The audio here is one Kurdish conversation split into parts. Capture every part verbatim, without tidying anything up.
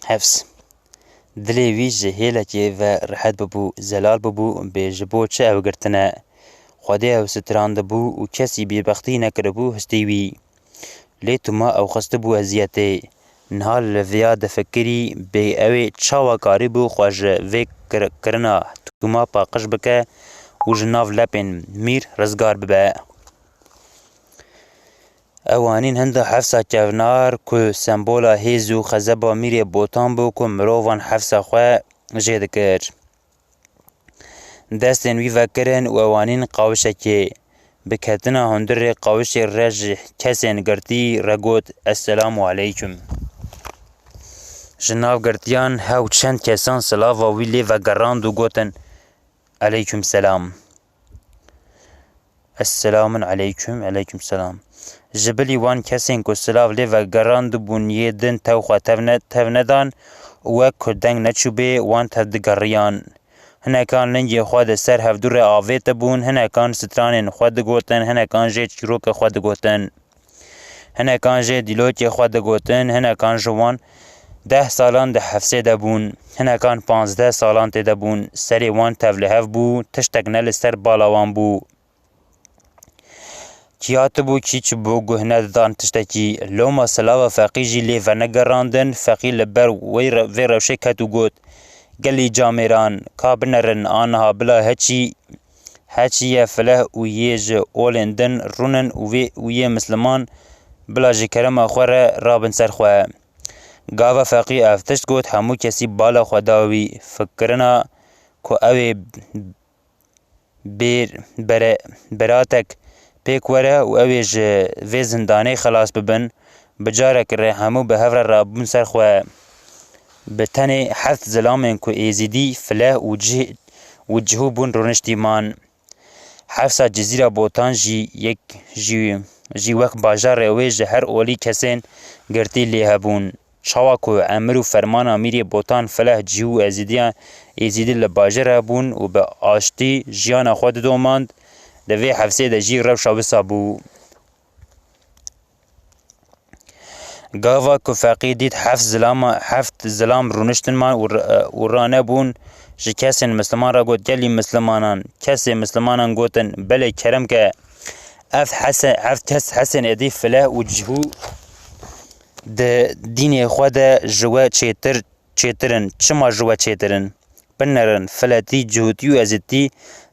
Hefs. Dilê wî ji hêlekê ve rehet bibû, zelal bibû, bê ji bo çi ew girtine? Xwedê ew strandibû û kesî bêbextî nekiribû histê wî. Lê Tûma ew xistibû eziyetê. Niha li viya difikirî, bê ew ê çawa karîbû xwe ji vê kir-, kirina Tûma paqij bike û ji nav lepên Mîr rizgar bibe. Ew anîn hinda Hefsa kevnar ku sembola hêz û xezeba Mîrê Botan bû ku mirovan hefsa xwe jê dikir. Destên wî vekirin û ew anîn qawişekê. Bi ketina hundirê qawişê re ji kesên girtî re got, "Esselamu aleykum." Ji nav girtiyan hew çend kesan silava wî lê vegerand û gotin, "Aleykum selam." Esselamun aleykum, aleykum selam. Ji bilî wan kesên ku silav lê vegerandibûn yê din tew xwe tev ne-, tev nedan û wek ku deng neçûbê wan tev digeriyan. Hinekan lingê xwe di ser hevdû re avêtibûn, hinekan stranên xwe digotin, hinekan jê çîroka xwe digotin. Hinekan jê dîlokê xwe digotin, hinekan ji wan deh salan di hefsê de bûn, hinekan panzdeh salan tê de bûn. Serê wan tevlihev bû, tiştek ne li ser bala wan bû. Kî hatibû, kî çibû, guh nedidan tiştekî. Loma silava Feqî jî lê venegerandin, Feqî li ber wê re-, vê rewşê ket û got, "Gelî camêran, ka binerin, aniha bila heçî, heçî ye fileh û yê ji olên din rûnin û vê û yê misliman bila ji kerema xwe re rabin ser xwe." Gava Feqî ev tişt got, hemû kesî bala xwe da wî, fikirina ku ew ê bêr-, bere-, beratek pêk were û ew ê ji vê zindanê xelas bibin, bi carek re hemû bi hev re rabûn ser xwe. Bi tenê heft zilamên ku êzîdî, fileh û cih-, û cihû bûn rûniştî man. Hefsa Cizîra Botan jî yek jî, jî wek bajarê wê ji her olî kesên girtî lê hebûn. Çawa ku emir û fermana Mîrê Botan, fileh, cihû û êzîdiya, êzîdî li bajêr hebûn û bi aştî jiyana xwe didomand, di vê hefsê de jî rewşa wisa bû. Gava ku Feqî dît heft zilama, heft zilam rûniştin man û r-, û ranebûn, ji kesên misliman re got, "Gelî mislimanan." Kesê mislimanan gotin, "Belê, kerem ke, ev hese-, ev kes hesên êdî fileh û cihû di dînê xwe de ji we çêtir, çêtir in. Çima ji we çêtir in? Binerin, filetî, cihûtî û ezîtî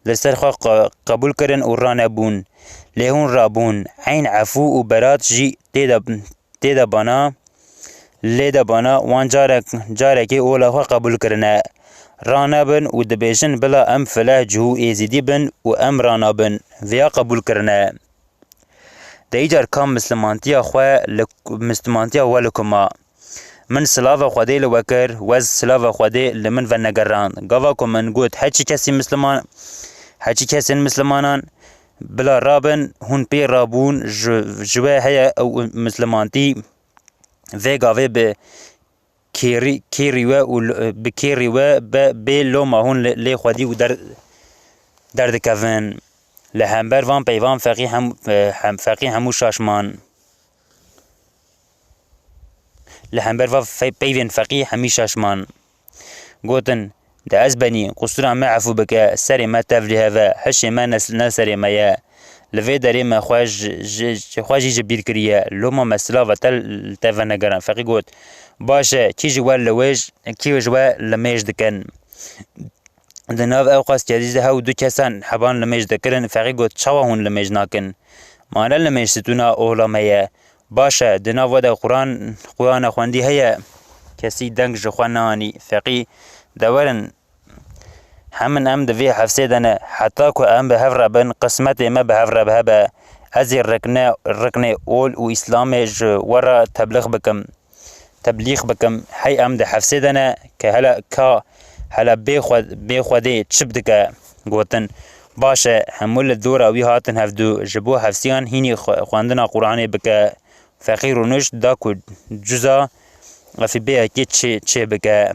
li ser xwe qe-, qebûl kirin û ranebûn. Lê hûn rabûn. Eyn efû û berat jî tê de, tê de bana, lê de bana wan carek, carekê ola xwe qebûl kirine. Ranabin û dibêjin, bila em fileh, cihû, êzîdî bin û em ranabin. Vêya qebûl kirine." De îcar ka mislimantiya xwe li, mislimantiya we li ku ma? Min silava Xwedê li we kir, we silava Xwedê li min venegerand. Gava ku min got, "Heçî kesî misliman, heçî kesên mislimanan, bila rabin, hûn pê rabûn, ji, ji we heye ew mislimantî vê gavê bi kêrî, kêrî we û l-, bi kêrî we be, bê loma hûn lê, lê xwedî û der-, derdikevin." Li hember van peyvan Feqî hem, hem, Feqî hemû şaş man. Li hember van fe-, peyvên Feqî hemî şaş man. Gotin, "De ez benî, qusûra me efû bike, serê me tevlî heve, hişê me ne, ne serê me ye. Li vê derê me xwe ji, ji, ji xwe jî ji bîr kiriye. Loma me silava te li te venegeran." Feqî got, "Baş e, kî ji we li wêj, kî ji we li mêj dikin?" Di nav ew qaskerî de hew du kesan heban limêj dikirin. Feqî got, "Çawa hûn limêj nakin? Ma ne limêj stûna ola me ye? Baş e, di nav we de Quran, Qurana xwendî heye?" Kesî deng ji xwe neanî. Feqî, "De werin, hemin em di vê hefsê de ne. Heta ku em bi hev re bin, qismetê me bi hev re bi hebe. Ez ê rikne, riknê ol û Îslamê ji we re teblix bikim." Teblîx bikim, hey em di hefsê de ne, ke hele ka, hele bê xwe, bê Xwedê çi dike? Gotin, "Baş e." Hemû li dora wî hatin hevdû, ji bo hefsiyan hînî xwe-, xwendina Qur'anê bike. Feqî rûnişt, da ku cuza efî bê yekê çê, çê bike.